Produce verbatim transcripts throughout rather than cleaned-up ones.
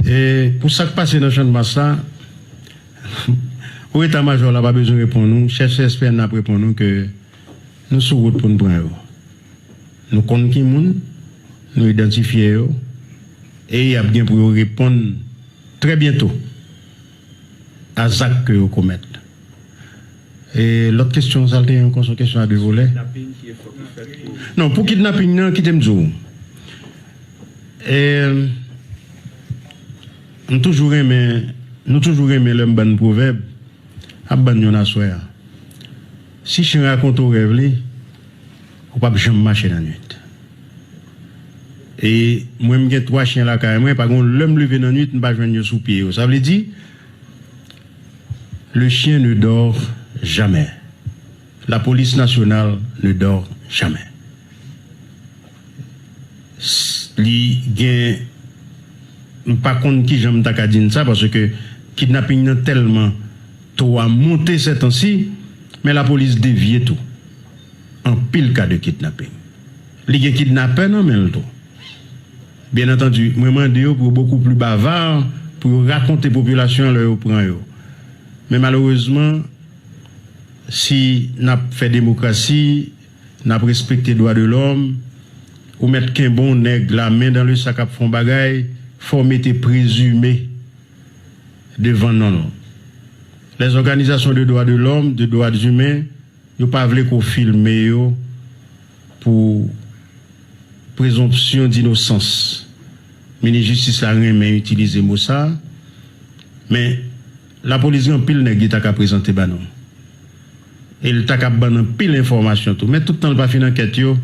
E pou sa k pase nan Channmas la, ou eta majò la pa bezwen reponn ou, chèf C S P N ap reponn ou ke nou sou wout pou n pran yo. Nou konn ki moun, nou idantifye yo, e y ap gen pou yo reponn trè byento a zak ke yo komèt. E lòt kesyon, sa l te ye ankò, se yon kesyon a de volè. Non, pou kidnaping nan, kite m di w. E, m toujou renmen, nou toujou renmen lè m bann pwovèb, ap bann youn aswè a. Si chen rakonte w rèv li, ou p ap janm mache nan nwit. E mwen, m gen twa chen lakay mwen, pa gen yon lè m leve nan nwit, m pa jwenn yo sou pye yo. Sa vle di, le chien ne dort jamais. La police nationale ne dort jamais. S- Li gen, m pa konn kijan m ta ka di n sa, paske kidnaping nan tèlman to a monte sètansi, men lapolis devye tou. Anpil ka de kidnaping. Li gen kidnapè nan men l tou. Byen antandi, mwen mande yo pou yo bokou pli bava, pou yo rakonte popilasyon an lè yo pran yo. Men malerezman, si n ap fè demokrasi, n ap respekte dwa de lòm, ou mèt kenbe yon nèg la men dan le sa k ap fè yon bagay, fò w mete prezime devan non l. Les organisations de droits de l'homme, de droits humains, yo pa vle ke w filme yo pou prezonpsyon dinosans. Minis jistis la renmen itilize mo sa a, men lapolis gen anpil nèg li ta ka prezante ba nou. E l ta ka ban n anpil enfòmasyon tou. Men tout tan l pa fin ankèt yo,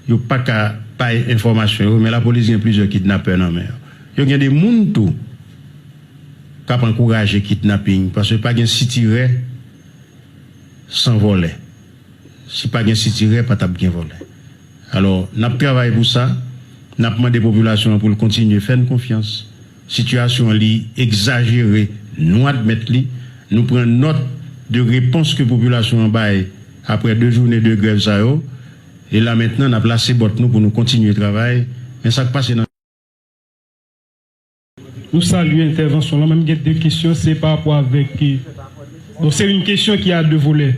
yo pa ka bay enfòmasyon yo, men lapolis gen plizyè kidnapè nan men yo. Yo gen de moun tou k ap ankouraje kidnaping, paske pa gen sitirè san vòlè. Si pa gen sitirè, pa t ap gen vòlè. Alò, n ap travay pou sa, n ap mande popilasyon an pou l kontinye fè n konfyans. Sitiyasyon an, li egzajere, nou admèt li, nou pran nòt de repons ke popilasyon an bay aprè de jounen de grèv sa yo, e la mentnan, n ap lase bòt nou pou nou kontinye travay, men sa k pase nan Nou salye entèvansyon lan. Mwen, m gen de kesyon, se pa rapò avèk, e, bon, se yon kesyon ki a de volè.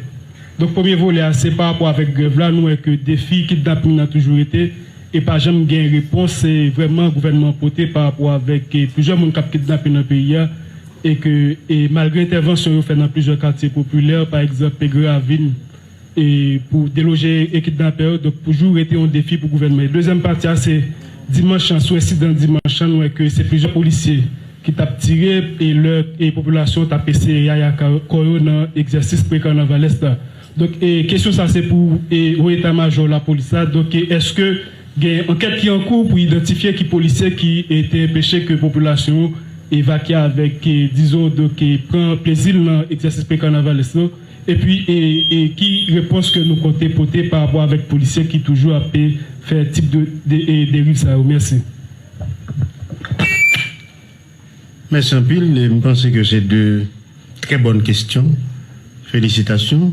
Donk, premye volè a, se pa rapò avèk grèv la, nou wè ke defi kidnaping nan toujou rete, e pa janm gen repons, e, vrèman gouvènman an pote pa rapò avèk, e, plizyè moun k ap kidnape nan peyi a, e ke, e, malgre entèvansyon yo fè nan plizyè katye popilè, pa egzanp, Pegre Ravin, e pou deloje e kidnapè yo, donk toujou rete yon defi pou gouvènman. E dezyèm pati a, se dimanch lan, sou ensidan dimanch lan, nou wè ke se plizyè polisye ki t ap tire, e lè, e popilasyon t ap eseye yaya ka- kò yo nan egzèsis pre-kannavalès la. Donk, e kesyon sa se pou, e, wo eta majò lapolis la. Donk, e, èske gen ankèt ki an kou pou idantifye ki polisye ki, e, te anpeche ke popilasyon evakye avèk, e, dizon, donk, e, pran plezi l nan egzèsis pre-kannavalès la? Epi, e, e ki repons ke nou konte pote pa rapò avèk polisye ki toujou ap, e, fè tip de, de, e, deriv sa yo? Mèsi. Mèsi anpil. E m panse ke se de trè bòn kesyon. Felisitasyon.